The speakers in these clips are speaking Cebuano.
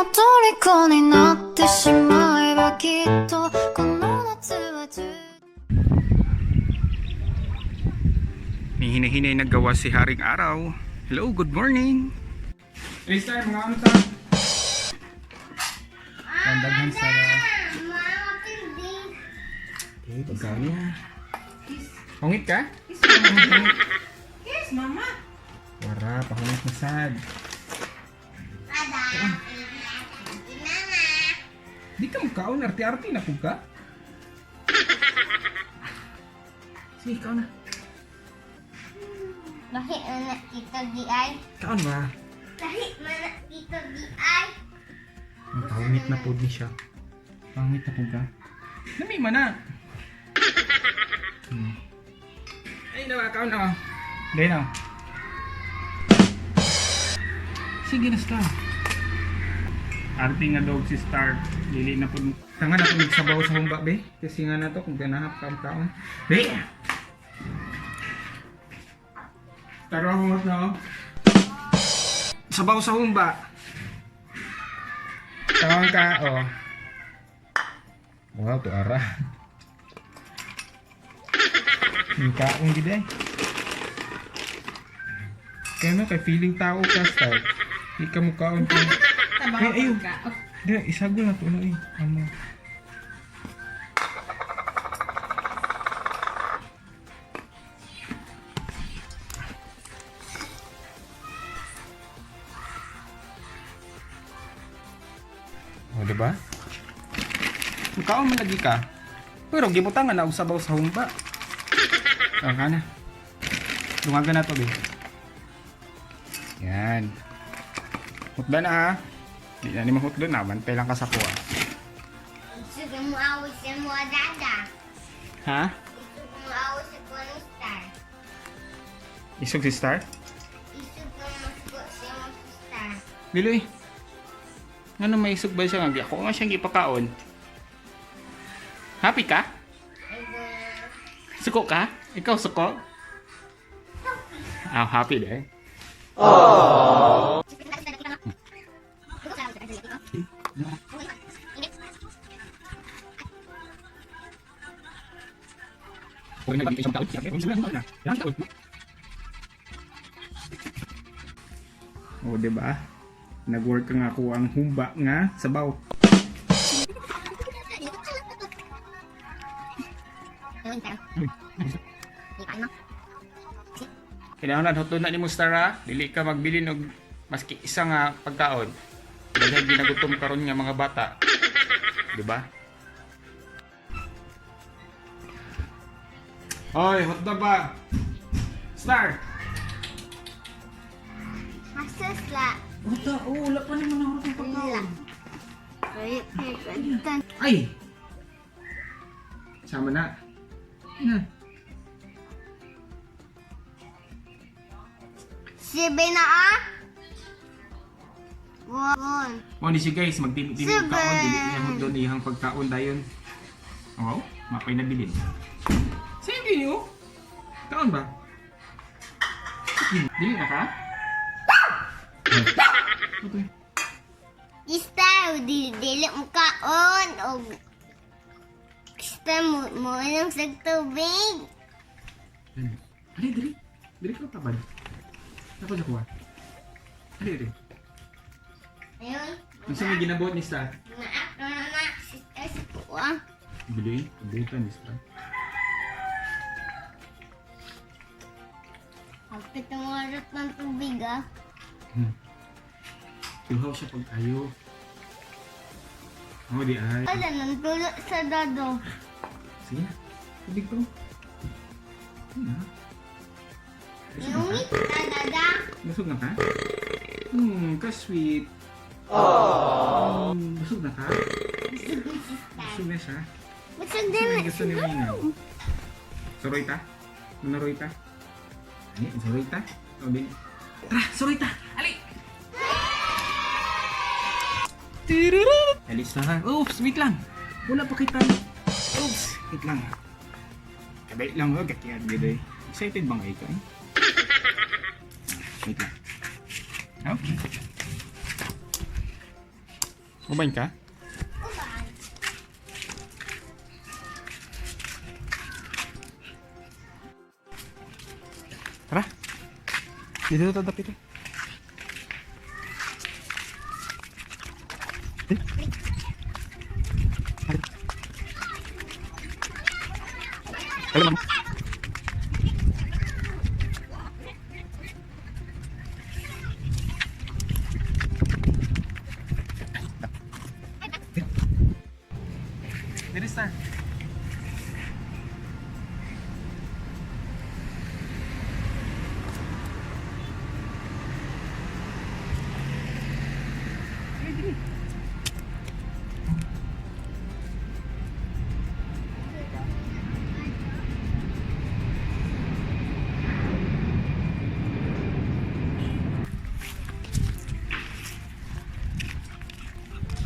の虜になってしまえばきっとこの夏は充 Ni hinay-hinay naggawa si Haring Araw. Hello, good morning. Hey, sir, mga ano ta? Ang sa. Okay, pagkaon niya. Hungit ka? Yes, mama. Wara, pahungit na sad. Di ka mukhaon, arte-arte na po ka. Sige, ikaw na. Bakit man na dito di ay? Kaon ba? Bakit man na dito di ay? Ang pahungit na po ni siya. Pahungit na po ka? Nami man na. Ay, nawa, kaon na. Dahil na. Sige na, Star. Arte nga dog si Star. Dili na po. Tanga na po nagsabaw sa humba, be. Kasi nga na to, kung ganahap ka ang kaon. Be! Tara, humot na, oh. Sabaw sa humba. Tawang ka, oh. Wow, tuara. Yung kaong gid eh. Kaya no, kay feeling tao ka, Star. Di ka mukaon ko. Tama Ay, ayun. ka. Di, isagol na to na eh. Amo. O, diba? Mukaon man lagi ka. Pero gibutangan na og sabaw sa humba. Ang kana. Dungagan na to, be. Yan. Hutda na ha. Di na ni mahutdo na, bantay lang ka sa kuha. Gusto mo awit sa mga dada. Ha? Gusto mo awit sa kuno star. Isog si Star? Gusto mo sa mga star. Dili eh. Ngano may isog ba siya nga? Ako nga siyang gipakaon. Happy ka? Suko ka? Ikaw suko? Ah, happy deh. O, di ba? Nag-work ka nga ko ang humba nga sabaw. Kinahanglan hotdog na nimo, Star, ha. Dili ka magbilin og maski isa nga pagkaon. Daghan ginagutom karon nga mga bata. Di ba? Hoy, hotdog ba? Star. Masusla. Hotdog, oh, wala pa naman ako ng pagkaon. Ay. Sama na. Na. Sibe na ah. One. Mo ni siya guys, magdimi-dimi og kaon, dili niya hotdog iyang pagkaon dayon. Oh, mapay nabilin. Sige niyo. Kaon ba? Dili na ka? Okay. Star, dili dili mo kaon og Star mo mo inom sa tubig. Ali, dili. Dili ka tabad. Tapos ako ah. Ali, dili. Ayun. Unsa may ginabuhat ni Star? Mga na na sister sa kuha. Dili, abutan ni Star. Hagpit ang warot ng tubig ah. Tuhaw siya pag ayo. Oh, di ay. Wala nang tulo sa dado. Sige na. Tubig pa. Sige na. Busog na ka? Iungit na dada. Busog na ka? Ka-sweet. Aww. Busog na ka? Busog na si Star. Busog na siya. Busog din Ano na. gusto ni Mina? Suroy ta? Manaroy ta? Ay, suroy ta? O, bin. Tara, suroy ta! Ali! Alis na ha. Oops, wait lang. Wala pa kita. Oops, wait lang. Kabait lang ho, kakiyad gid eh. Excited ba nga ikaw eh? Wait lang. Okay. Uban ka? Uban. Tara. Dito ta dapit. Eh. Hello, ma'am. Dito, sir.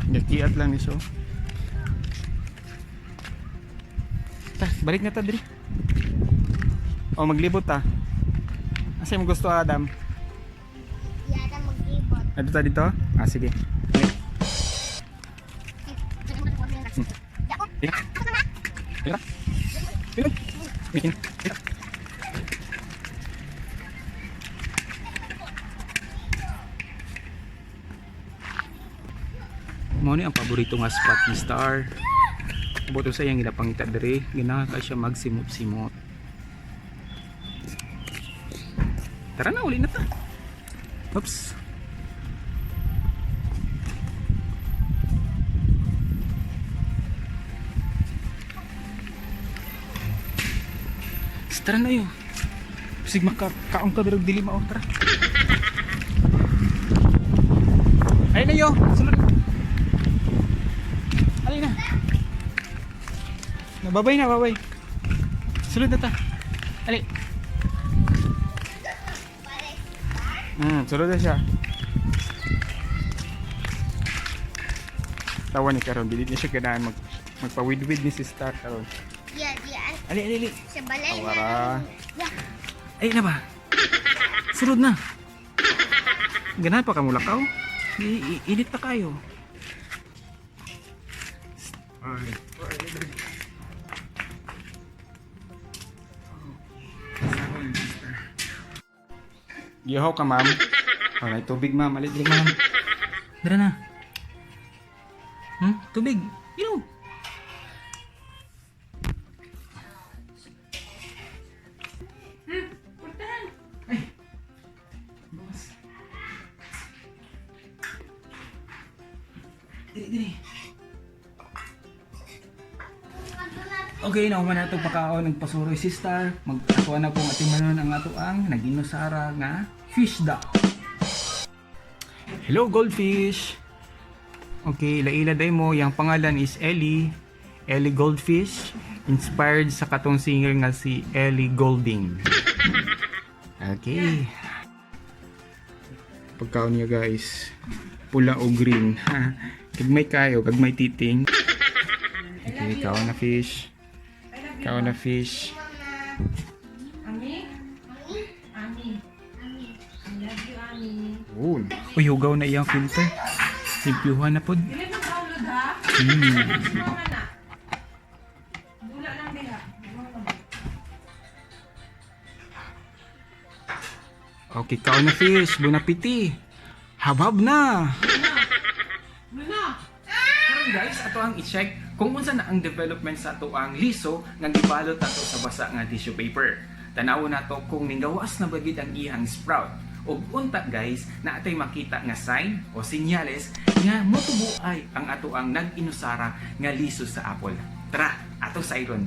Gakiat lang ni siya. Ta, balik na ta diri. O maglibot ta. Asa imong gusto, Adam? Yata mag-ibot. Adto ta dito? Ah, sige. Mao ni ang paborito nga spot ni Star. Buto sa iyang ginapangita diri, ganahan ka siya magsimot-simot. Tara na, uli na ta. Oops. Tara na yun. Sig makakaon ka pero dili mao tara. Ay na yo, sulod. Alin na. Nababay na, babay. Sulod na ta. Ali. Sulod na siya. Tawa ni karon, dili ni siya ganahan magpawidwid ni si Star karon. Ya, ya. Ali, ali, ali. Sa balay na Awara. lang. Ya. Ay na ba? Sulod na. Ganahan pa ka mulakaw? Init pa kayo. Ay. Gihaw ka, ma'am. Alright, tubig, ma'am. Alit, dili, ma'am. Dara na. Tubig. Ino. Ay. Boss. Dili, dili. Okay, nauma na ito pagkaon, nagpasuroy si Star. Magkatuwa na pong ating manon ang ato ang naginusara nga fish duck. Hello, goldfish! Okay, laila day mo. Yang pangalan is Ellie. Ellie Goldfish. Inspired sa katong singer nga si Ellie Goulding. Okay. Pagkaon niya guys, pula o green. Gagmay kayo, gagmay titing. Okay, kaon na fish. Kaon na fish. Ami? Ami. I love you, Ami. Uy, hugaw na iyang filter. Limpyuhan na pod. Dili mo download ha? Mama na. Dula lang diha. Okay, kaon na fish. Bon appetit. Habab na! Luna! Karon guys, ato ang i-check kung unsa na ang development sa ato ang liso nga gibalot nato sa basa nga tissue paper. Tan-awon nato kung ninggawas na ba gid ang iyang sprout. Ug unta guys, na atay makita nga sign o senyales nga motubo ay ang ato ang nag-inusara nga liso sa apple. Tara, ato sa iron.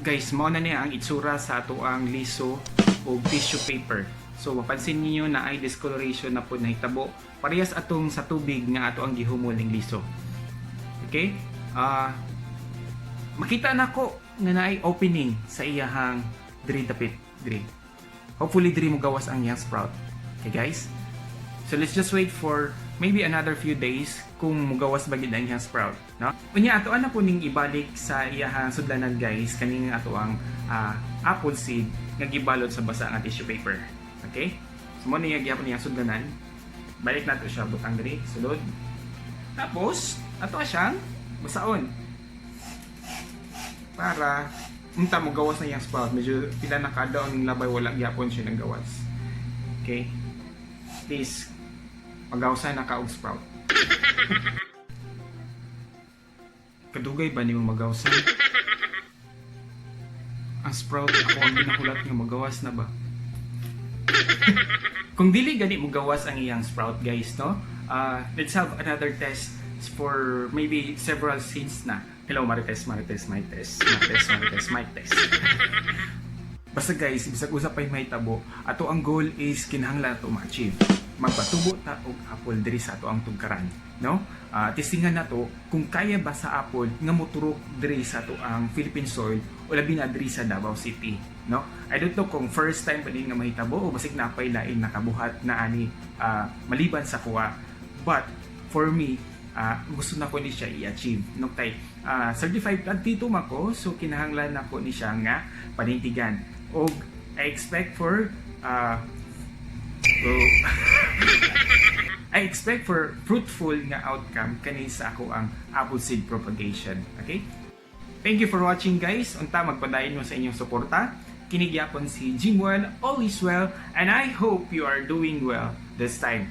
Guys, mao na niya ang itsura sa ato ang liso o tissue paper. So, mapansin niyo na ay discoloration na po nahitabo. Parehas atong sa tubig nga ato ang gihumol ning liso. Okay? Makita na ko nga naay opening sa iyahang diri dapit diri. Hopefully diri mo gawas ang iyang sprout. Okay guys? So let's just wait for maybe another few days kung mugawas ba gid ang iyang sprout, no? Unya ato ana po ning ibalik sa iyahang sudlanan guys kaning ato ang apple seed nga gibalot sa basa nga tissue paper. Okay? So mo niya gyapon niyang sudlanan. Balik nato siya butang diri sulod. Tapos ato siyang basaon para unta mo gawas na iyang sprout. Medyo pila na kada ang labay, wala gyapon siya ng gawas. Okay? Please, magawasan na ka og sprout. Kadugay ba nimo magawasan? Ang sprout ako ang ginahulat nga magawas na ba? Kung dili gani mo gawas ang iyang sprout, guys, no? Let's have another test for maybe several seeds na. Hello, Marites, Marites, Marites, Marites, Marites, Marites. Basta guys, bisag usa pay mahitabo, ato ang goal is kinahanglan ato ma-achieve. Magpatubo ta og apple diri sa ato ang tugkaran, no? Testingan nato kung kaya ba sa apple nga moturok diri sa ato ang Philippine soil o labi na diri sa Davao City, no? I don't know kung first time pa din nga mahitabo o basig napay lain nakabuhat na ani maliban sa kuha. But for me, gusto na ko ni siya i-achieve, no? Kay certified plant dito mako, so kinahanglan nako ni siya nga panindigan og I expect for fruitful nga outcome kani sa ako ang apple seed propagation. Okay? Thank you for watching, guys. Unta magpadayon mo sa inyong suporta. Kini gyapon si Jimwell, all is well, and I hope you are doing well this time.